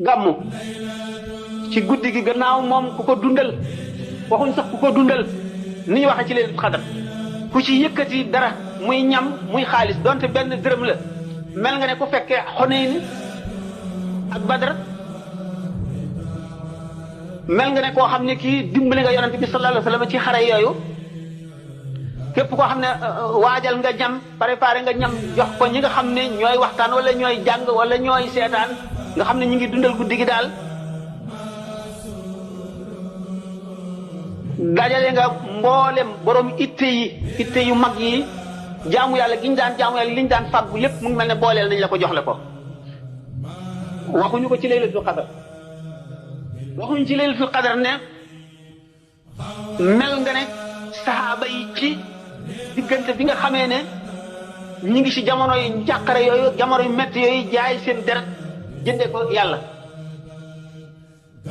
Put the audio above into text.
gàmmu ci guddi gi gannaaw moom ku ko dundal waxuñ sax ku ko dundal ni ñu waxee ci laylatul xadar ku ci yëkkati dara muy ñam muy xaalis donte benn dërëm la mel nga ne ku fekkee Xunayn ak Badar mel nga ne koo xam ne kii dimbali nga yonent bi sallallahu alayhi wa sallam ci xare yooyu képp koo xam ne waajal nga ñam préparé nga ñam jox ko ñi nga xam ne ñooy waxtaan wala ñooy jàng wala ñooy seetaan nga xam ne ñu ngi dundal guddi gi daal dajale nga mboolem borom itte yu mag yi jaamu yàlla gi ñu daan jaamu yàlla li ñu daan fàggu lépp mu ngi mel ne booleel nañ la ko jox le ko waxuñu ko ci laylatul qadar waxuñu ci laylatul qadar ne mel nga ne saxaaba yi ci diggante bi nga xamee ne ñi ngi ci jamono yu njàqare yooyu jamono yu métti yooyu jaay seen deret jënde ko yàlla